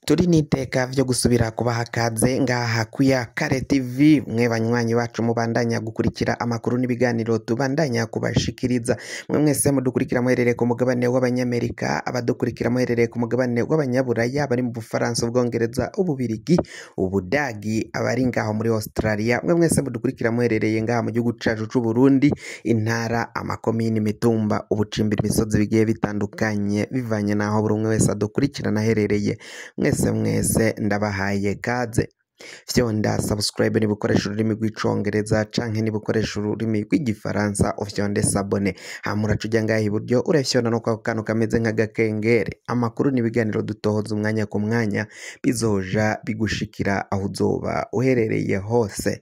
Turi n'iteka vyo gusubira kubaha kaze ngaha kuya Kare TV, mwe banywanyi bacu mubandanya gukurikira amakuru n'ibiganiro tubandanya kubashikiriza. Mwe mwese mudukurikira muherereye ku mugabane w'Abanyamerika, abadukurikira muherereye ku mugabane w'Abanyaburaya, bari mu Bufaransa, Ubwongereza, Ububirigi, Ubudagi, abari ngaho muri Australia, mwe mwese mudukurikira muherereye ngaha mu gihugu cacu c'Uburundi, intara, amakomini, imitumba, ubucimbiri, imisozi bigiye bitandukanye, bivanye n'aho buri umwe wese adukurikirana aherereye. Mwese mwese ndabahaye kaze. Fyonda subscribe niba ukoresha ururimi rw'icongereza canke niba ukoresha ururimi rw'igifaransa ufyonde s'abonner, hama uraca uja ngaha iburyo urafyonda no kwako kantu kameze nk'agakengere. Amakuru n'ibiganiro dutohoza umwanya ku mwanya bizoja bigushikira aho uzoba uherereye hose.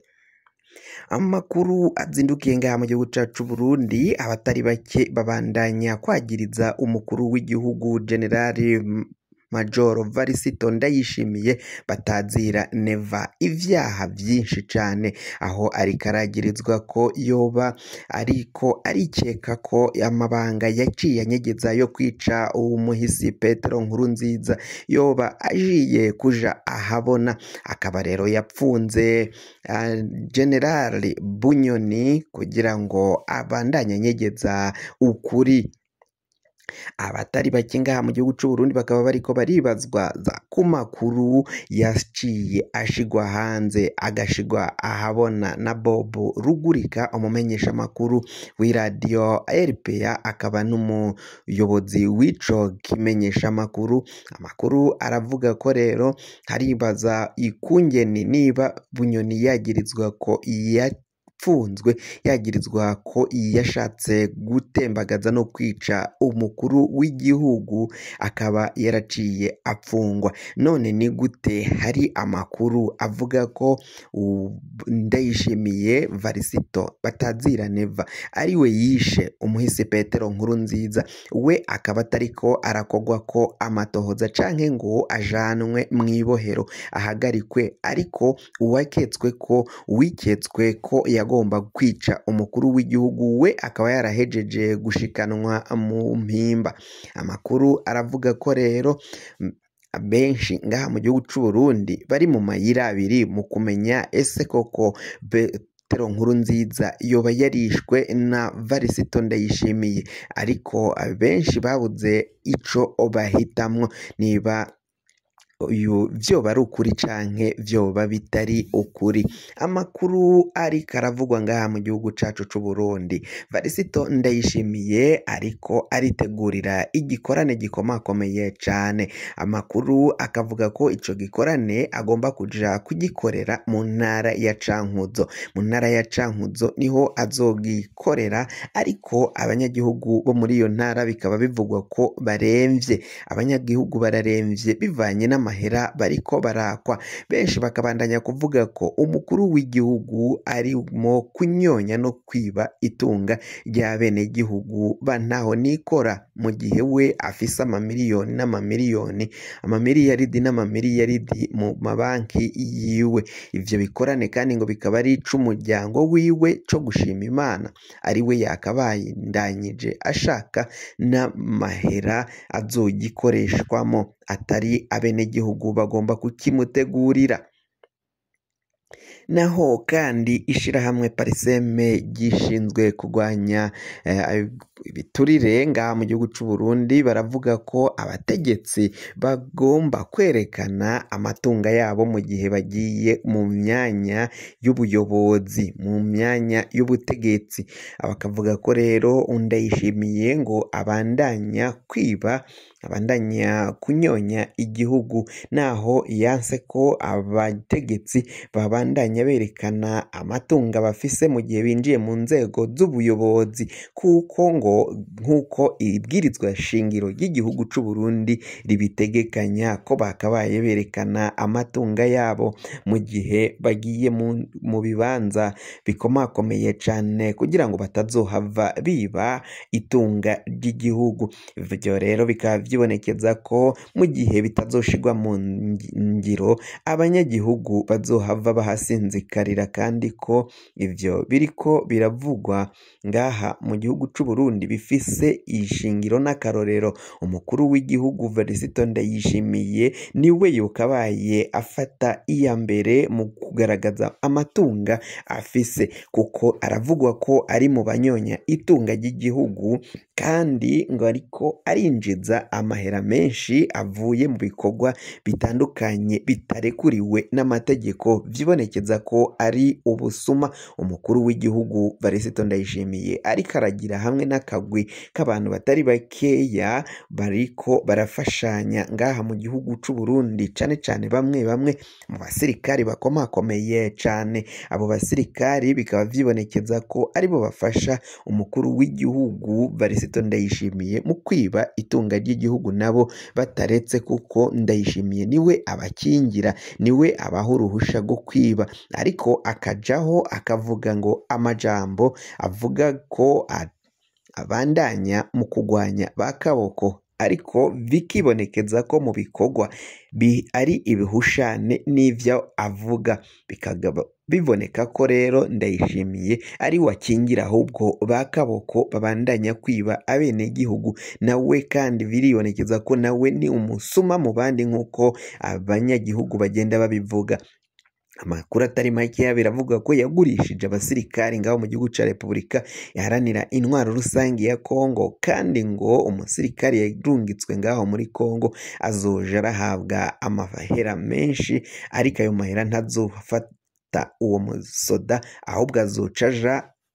Amakuru azindukiye ngaha mu gihugu cacu Burundi, abatari bake babandanya kwagiriza umukuru w'igihugu Generali Majoro Varisito Ndayishimiye batazira Neva ivyaha vyinshi cane, aho ariko aragirizwa ko yoba ariko arikeka ko amabanga yaciye anyegeza yo kwica umuhisi Petero Nkurunziza yoba agiye kuja ahabona. Akaba rero yapfunze Generali Bunyoni kugira ngo abandanye anyegeza ukuri. Abatari bake ngaha mu gihugu c'Uburundi bakaba bariko baribazwa ku makuru yaciye ashigwa hanze agashigwa ahabona na Bob Rugurika, umumenyesha makuru w'iradiyo RPA, akaba n'umuyobozi w'ico kimenyesha makuru. Amakuru aravuga ko rero haribaza ikungeni niba Bunyoni yagirizwa ko yapfunzwe, yagirizwa ko yashatse gutembagaza no kwica umukuru w'igihugu, akaba yaraciye apfungwa. None ni gute hari amakuru avuga ko Ndayishimiye Varisito batazira Neva ariwe yishe umuhisi Petero Nkurunziza, we akaba atariko arakogwa ko amatohoza canke ngo ajanwe mw'ibohero ahagarikwe, ariko uwaketswe ko uwiketswe ko yagomba kwica umukuru w'igihugu we akaba yarahejeje gushikanwa mu mpimba. Amakuru aravuga ko rero benshi ngaha mu gihugu c'Uburundi bari mu mayira abiri mu kumenya ese koko Petero Nkurunziza yoba yarishwe na Varisito Ndayishimiye, ariko benshi babuze ico bahitamwo niba uyu vyoba ari ukuri canke vyoba bitari ukuri. Amakuru ariko aravugwa ngaha mu gihugu cacu c'Uburundi, Varisito Ndayishimiye ariko aritegurira igikorane gikomakomeye cane. Amakuru akavuga ko ico gikorane agomba kuja kugikorera mu ntara ya Cankuzo. Mu ntara ya Cankuzo niho azogikorera, ariko abanyagihugu bo muri iyo ntara bikaba bivugwa ko baremvye. Abanyagihugu bararemvye bivanye n'amahera bariko barakwa. Benshi bakabandanya kuvuga ko umukuru w'igihugu arimo kunyonya no kwiba itunga ry'abenegihugu ba ntaho nikora, mu gihe we afise amamiliyoni n'amamiliyoni, amamiliyaridi n'amamiliyaridi mu mabanki yiwe. Ivyo bikorane kandi ngo bikaba ari ic'umuryango wiwe co gushima Imana, ari we yakabandanyije ashaka n'amahera azogikoreshwamo, atari abenegihugu bagomba kukimutegurira. Naho kandi ishirahamwe Pariseme gishinzwe kurwanya ibiturire ngaha mu gihugu c'Uburundi baravuga ko abategetsi bagomba kwerekana amatunga yabo mu gihe bagiye mu myanya y'ubuyobozi, mu myanya y'ubutegetsi. Bakavuga ko rero Ndayishimiye ngo abandanya kwiba, abandanya kunyonya igihugu, naho yanse ko abategetsi babandanya berekana amatunga bafise mu gihe binjiye mu nzego z'ubuyobozi, kuko ngo nk'uko ibwirizwa shingiro ry'igihugu c'Uburundi ribitegekanya ko bakabaye berekana amatunga yabo mu gihe bagiye mu bibanza bikomakomeye cane kugira ngo batazohava biba itunga ry'igihugu. Ivyo rero bikaba vyibonekeza ko mu gihe bitazoshirwa mu ngiro abanyagihugu bazohava bahasinzikarira, kandi ko ivyo biriko biravugwa ngaha mu gihugu c'u Burundi bifise ishingiro n'akarorero. Umukuru w'igihugu Varisito Ndayishimiye niwe yokabaye afata iya mbere mu kugaragaza amatunga afise, kuko aravugwa ko ari mu banyonya itunga ry'igihugu, kandi ngo ariko arinjiza amahera menshi avuye mu bikorwa bitandukanye bitarekuriwe n'amategeko, vyibonekeza ko ari ubusuma. Umukuru w'igihugu Varisito Ndayishimiye ariko aragira hamwe n'akagwi k'abantu batari bakeya bariko barafashanya ngaha mu gihugu c'u Burundi, cane cane bamwe bamwe mu basirikari bakomakomeye cane. Abo basirikari bikaba vyibonekeza ko aribo bafasha umukuru w'igihugu Varisito Ndayishimiye mu kwiba itunga ry'igihugu, nabo bataretse, kuko Ndayishimiye niwe abakingira, niwe abaha uruhusha rwo kwiba, ariko akajaho akavuga ngo amajambo avuga ko abandanya mu kugwanya ba kaboko, ariko bikibonekeza ko mu bikorwa ari ibihushane n'ivyo avuga. Bikagaba biboneka ko rero Ndayishimiye ari wakingira ahubwo ba kaboko babandanya kwiba abenegihugu, nawe kandi biribonekeza ko nawe ni umusuma mu bandi nk'uko abanyagihugu bagenda babivuga. Amakuru atari makeya biravuga ko yagurishije abasirikari ngaho mu gihugu ca Repubulika Iharanira Intwaro Rusangi ya Kongo, kandi ngo umusirikari yarungitswe ngaho muri Kongo azoja arahabwa amahera menshi, ariko ayo mahera ntazofata uwo musoda, ahubwo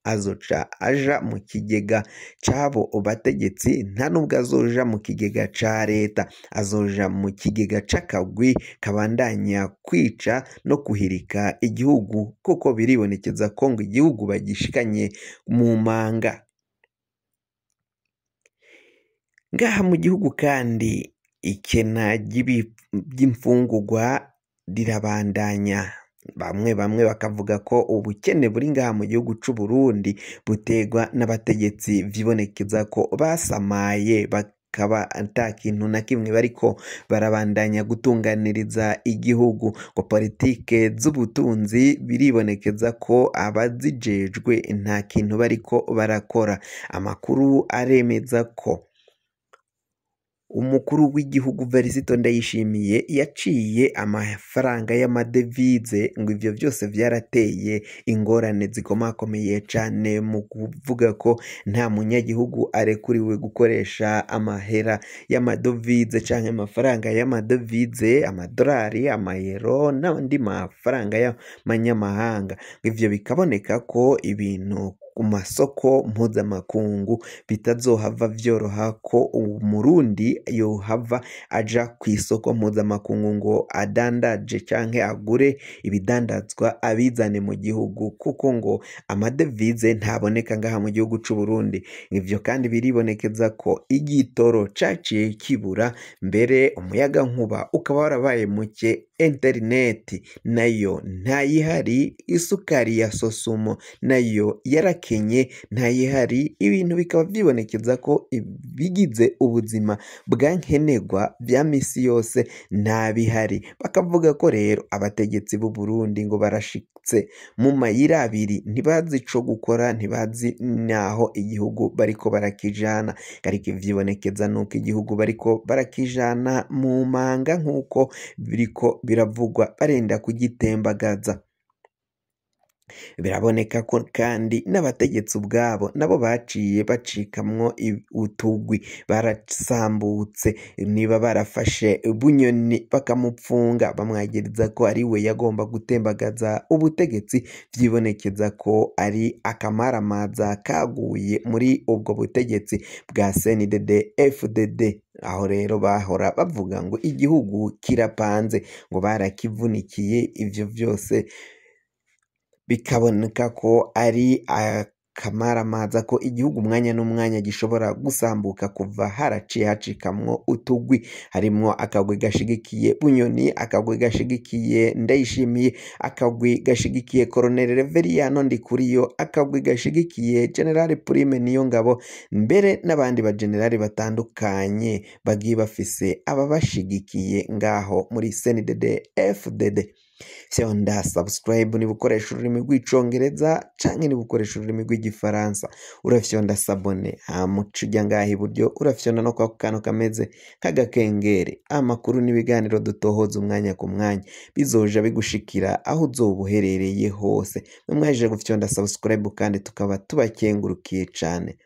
azoca aja mu kigega c'abo bategetsi, nta nubwo azoja mu kigega ca leta, azoja mu kigega c'akagwi kabandanya kwica no kuhirika igihugu, kuko biribonekeza ko ngo igihugu bagishikanye mu manga. Ngaha mu gihugu kandi ikena ry'imfungurwa rirabandanya. Bamwe bamwe bakavuga ko ubukene buri ngaha mu gihugu c'u Burundi buterwa n'abategetsi, vyibonekeza ko basamaye bakaba ata kintu na kimwe bariko barabandanya gutunganiriza igihugu. Ngo politike z'ubutunzi biribonekeza ko abazijejwe nta kintu bariko barakora. Amakuru aremeza ko umukuru w'igihugu Varisito Ndayishimiye yaciye amafaranga y'amadevize, ngo ivyo vyose vyarateye ingorane zikomakomeye cane mu kuvuga ko nta munyagihugu arekuriwe gukoresha amahera y'amadovize canke amafaranga y'amadovize, amadolari, amayero n'andi mafaranga y'amanyamahanga. Ivyo bikaboneka ko ibintu ku masoko mpuzamakungu bitazohava vyoroha ko umurundi yohava aja kw'isoko mpuzamakungu ngo adandaje canke agure ibidandazwa abizane mu gihugu, kuko ngo amadevize ntaboneka ngaha mu gihugu c'u Burundi. Ivyo kandi biribonekeza ko igitoro caciye kibura, mbere umuyagankuba ukaba warabaye muke, interineti nayo ntayihari, isukari ya sosumo nayo yarakenye ntayihari. Ibintu bikaba vyibonekeza ko bigize ubuzima bwa nkenerwa vya misi yose ntabihari. Bakavuga ko rero abategetsi b'u Burundi ngo barashitse mu mayira abiri, ntibazi ico gukora, ntibazi naho igihugu bariko barakijana, ariko ivyibonekeza nuko igihugu bariko barakijana mu manga nk'uko biriko biravugwa, barenda kugitembagaza. Biraboneka ko kandi n'abategetsi ubwabo nabo baciye bacikamwo utugwi, barasambutse. Niba barafashe Bunyoni bakamupfunga bamwagiriza ko ari we yagomba gutembagaza ubutegetsi, vyibonekeza ko ari akamaramaza kaguye muri ubwo butegetsi bwa CNDD FDD. Aho rero bahora bavuga ngo igihugu kirapanze, ngo barakivunikiye. Ivyo vyose bikaboneka ko ari n'akamaramaza ko igihugu umwanya n'umwanya gishobora gusambuka kuva haraciye hacikamwo utugwi, harimwo akagwi gashigikiye Bunyoni, akagwi gashigikiye Ndayishimiye, akagwi gashigikiye Colonel Reveriyano Ndikuriyo, akagwi gashigikiye General Prime Niyongabo, mbere n'abandi bagenerali batandukanye bagiye bafise ababashigikiye ngaho muri CNDD FDD. Fyonda subscribe niba ukoresha ururimi rw'icongereza canke niba ukoresha ururimi rw'igifaransa, urafyonda s'abonner hama uca uja ngaha iburyo urafyonda no kwako kantu kameze nk'agakengeri. Amakuru n'ibiganiro dutohoza umwanya ku mwanya bizoja bigushikira aho uzoba uherereye hose. Mwe mwahejeje gufyonda subscribe kandi tukaba tubakengurukiye cane.